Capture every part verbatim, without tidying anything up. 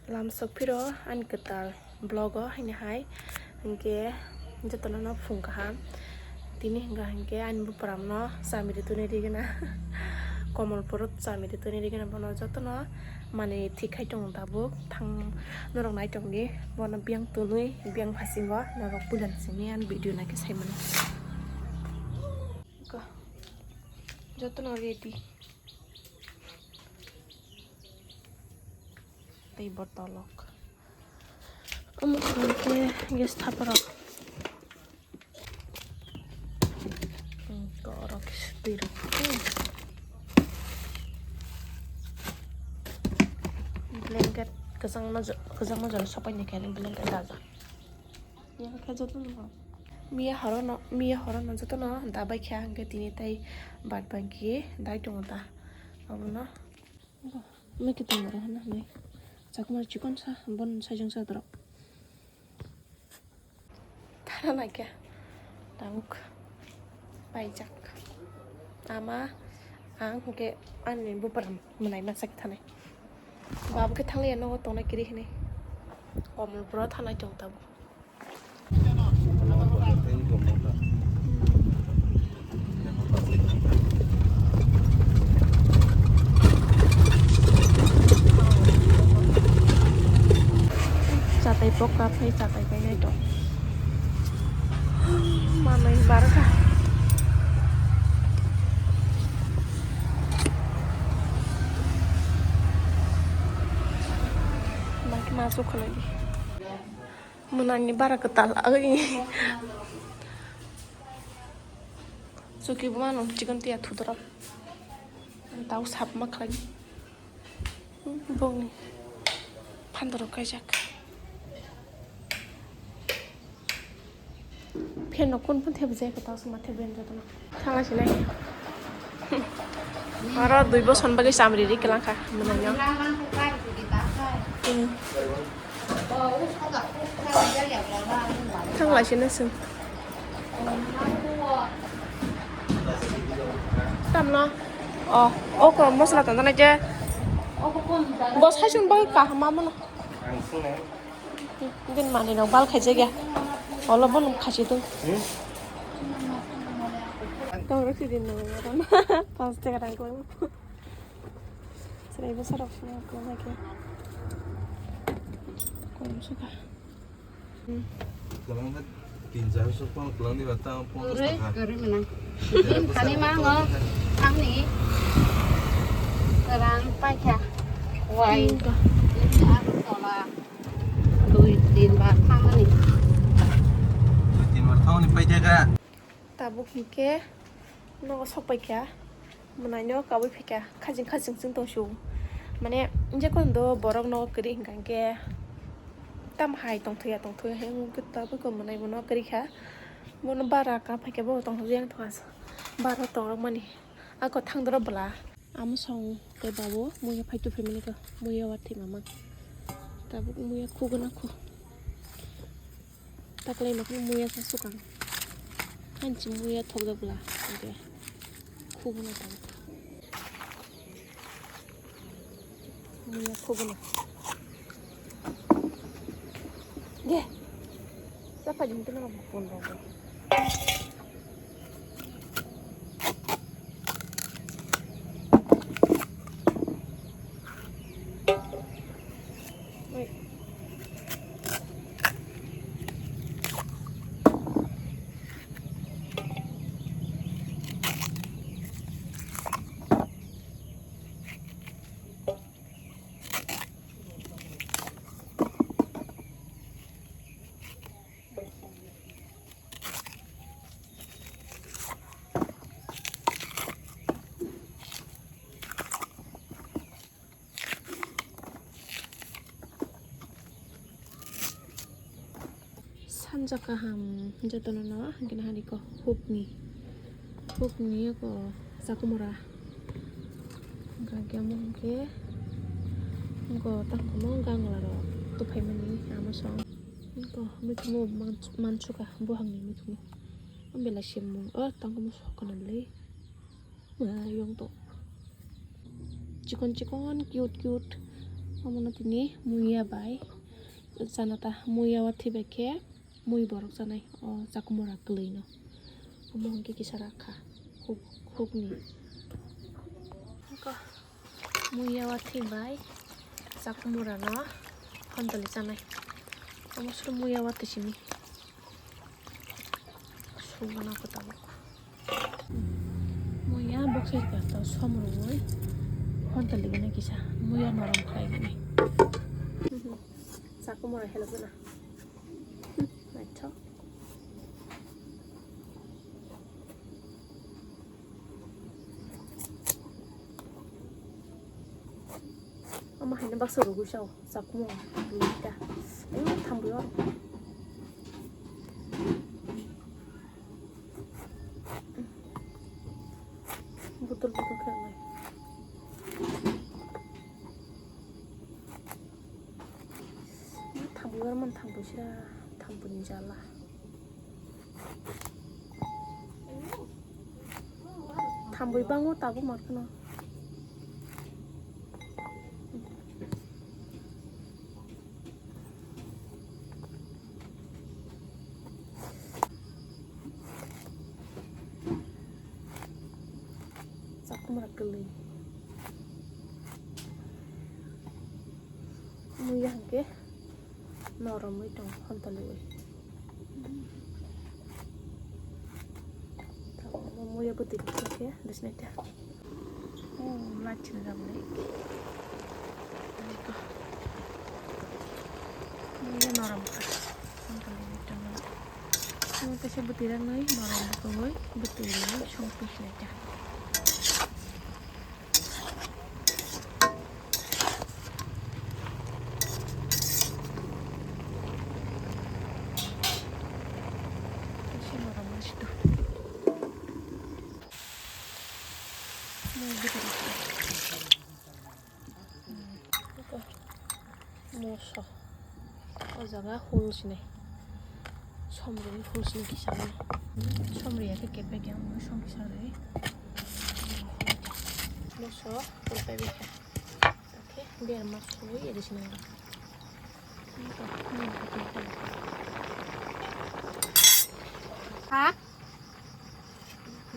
Lamsok phiro ani kwtal vlog o haini hai, hinkhe jotono no phung kaham. Tini hwnka hinkhe ani bupram no chamiri tuni rigena, Komolpur o chamiri tuni rigena, bono jotono mani thik khai tongo tabuk. Thang norok nai tongdi, bono biyang tunui biyang phasingo norok puila simi ani video naikhe saimano. Jotono ready. Tei botolok. Omo khe gas thaprok. Hmm, korok kisa twi rok. Hmm. Blanket kwchangma jo-, kwchangma jora sopai ni khe blanket dajak. Yang khe joto no. Miya horo no, miya horo no joto no dabai khe ang khe tini tai bad baki dai tongo ta. Abono. Bo, mui kiting borok hwnna hinwi. Chakmar chikon sa, bon sajwng sa dorok. Thana naikha. Tabuk. Paijak. Ama, ang hwnkhe ani bupram mwnai masa khe thanai. Bo abokhe thangliya nogo tongnai kiri hinwi. Komolpuro thanai tong tabuk. Chatai pok kaphai chatai painai tong. Manwi barkha. Bangkhe ma aswk khwlaidi. Mwnani bara kwtal agwi. Chuki bo mano chikon tiya thudorok. Tau sap ma khlai. Bongni phandorok kaijak. Phen no kun phan thep jai kwtal suma thep ben jotono. Thangla sinai. Aro dui boson bagwi chamri ri kwlangkha mwnai no. Hmm. Thang lai sini sung. Tamno? Oh, okro mosla tong nai je. Bo saichung bagwi kaham amo no. Din mani no bal khai jagya. Olo bo nung khachi tung. Tong rok si din no. Pas tega rang ko. Serai bwsarok swnam kwlangkha khe. Korom sukha. Kwbangma tin char sok pono kwlangdi ba tamo ponchash taka. Kwrwi mwnang. Tin thani mango ani rang paikha. Wai. Agartala. Dui tin bar thangmani. Dui tin bar thangmani paikha. Tabuk hinkhe nogo sok paikha, mwnaino kabui phaikha, khajing khajing chwng tongsu. Mane, je kono do borok nogo kwrwi hinkha hinkhe, tam hai tongthokya tongthokya hai wngkhe tabuk mwnai bo nogo kwrwikha. Bono bara ka phaikha, bo tongthokya wngthokha, bara tongrokmani. Ako thangdoro bwla. Amo song tei babo muiya phai tuphaimani kha, muiya wathaima mang. Tabuk muiya khuguna khu. Taklai ma kheno muiya sa sukang. Hanchi muiya thokjak bwla. Oke. Khuguna tabuk. Muiya khuguna. Ge. Sapa jumtuna ma bukun rogo. Sanja kaham jotono no hwnkhe no hari ko hukni hukni ko chakumura hwnkhe amo hwnkhe go tangkhomo gangla rok tuphaimani amo song. Nokho muikhwmwi mansuka buhangni muikhwmwi. O belai semung o tangkhumu sokana bwlai. Yong to chikon chikon cute cute Omono tini muiya bai chana ta, muiya o thwibai khe mui borok chanai o chakumura kwlwino. Omo hwnkhe kisa rakha huk, hukni. Muiya o thwibai chakumura no hontoli chanai. Omo suru muiya o twi simi. Suguna ko tabuk. Muiya boksai kasta som rwui hontoli gini kisa muiya norom khlai gini. Chakumura helok gana. Naithok. Omo haino baksa rwgwi sao, chakumo, duita. Ayung, thambui oro. Butol butol khe wngnai. Thambui oro man thambui sira, thambui ni jala. Thambui bango tabuk mar kheno. Chakumra kwlwi. Muiya hwnkhe noromwi tongo, hontoliwi. Tabuk muiya bwtwi khe bisnaita. Oh, light chini jaboni. Muiya norom kha. Hontoliwi tongo. Omo kaisa bwtwi rwnai norom bwkangwi bwtwi rwnai song bisnaita. Moso. O jaga hul sinai. Somrwini hul sinai kisa mani. Somrwya khe kepek ya, omo som kisa rwi. Moso hul paibai kha. Khe berma sui eri sinai. Ha?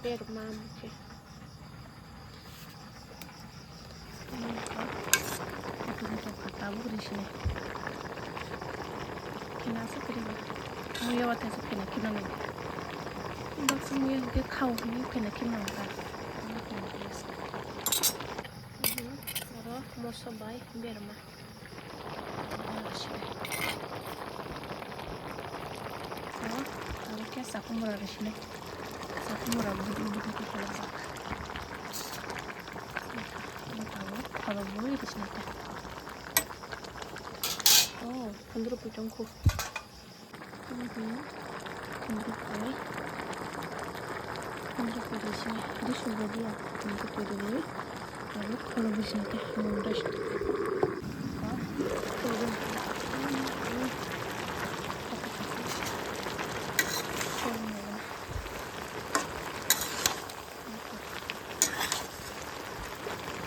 Berma khe. Tabuk ri sini. Kena asa kiri ba. Muya wata asa kena kena ni. Baksa muya ke khau ni kena kena ta. Aro moso bai berma. Aro khe chakumura rw sini. Chakumura budu budu khe kholobjak. Tabuk kholobwi rw sini ta. Oh, khundru pui tongkhu. Khundru pui. Khundru pui rw sini. Dusu badiya khundru pui rw. Aro khoro bising teh, mundai.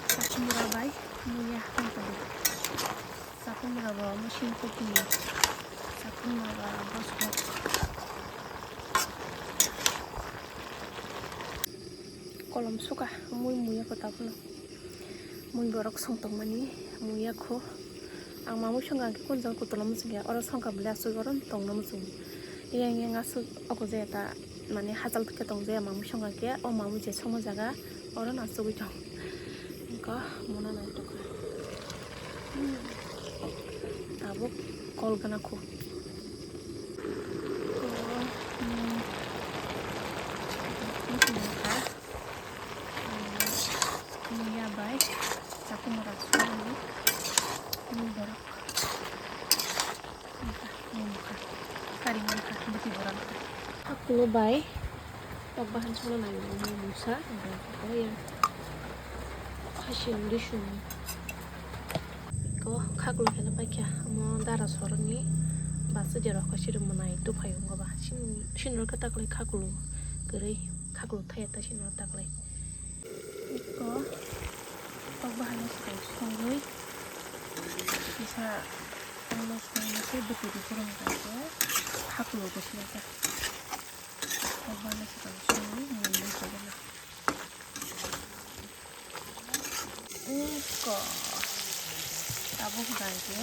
Chakumura bai muya hapang tadi. Chakumura bo musim kopi. Chakumura bo bosok. Kolom suka mui muya kota phano. Mui borok song tongmani muya kho. Ang mamui song khe kun jang kutula muchung ya. Oro song kha bwlai aswk oro tongna muchung. Yang yang aswk ogo jaya ta mane hachal khe tong jaya mamui song khe o mamui je songma jaga oro na aswk tong. Engko mona nai tongkha. Hmm. Tabuk kol gana kho. Muya bai chakumura songni mui borok. Mui mukha kari mankha bwtwi borok. Haklo bai tok bahan songna nai mui mungsa. Hasil disum. Ko khaklo khe paikha, omo dara soroni basa je rok siri mwnai tuphai wngkha ba. Sini rok taklai khaklo kwrwi, khaklo thaya ta sini rok taklai. Ko tok bahai no swkang songwi Kisa tangmo songma se bwtwi rw phuru hwnkha khe khaklo bo siyakha. Tei bana swkang songwi mwnwi khe bana. Ko tabuk hwnkha khe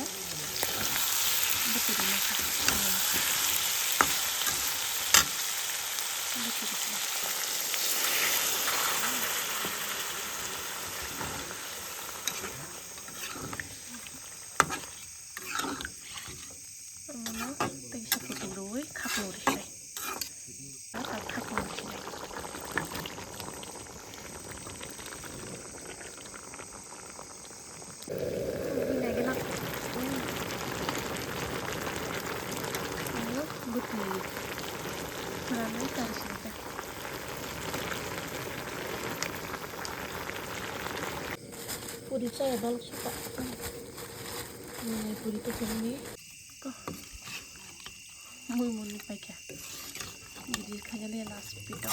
bwtwi rwma kha. Bwtwi rwkha. Omono tei kisa kutung rwui khaklo rwkhe. Khaklo rwkhe. Bini ageno, bwtwi phwranwi tari sini ta. Puri chaya balok saka. Nini puri to phunini. Mui muni paikha. Bidi khaina le last pita.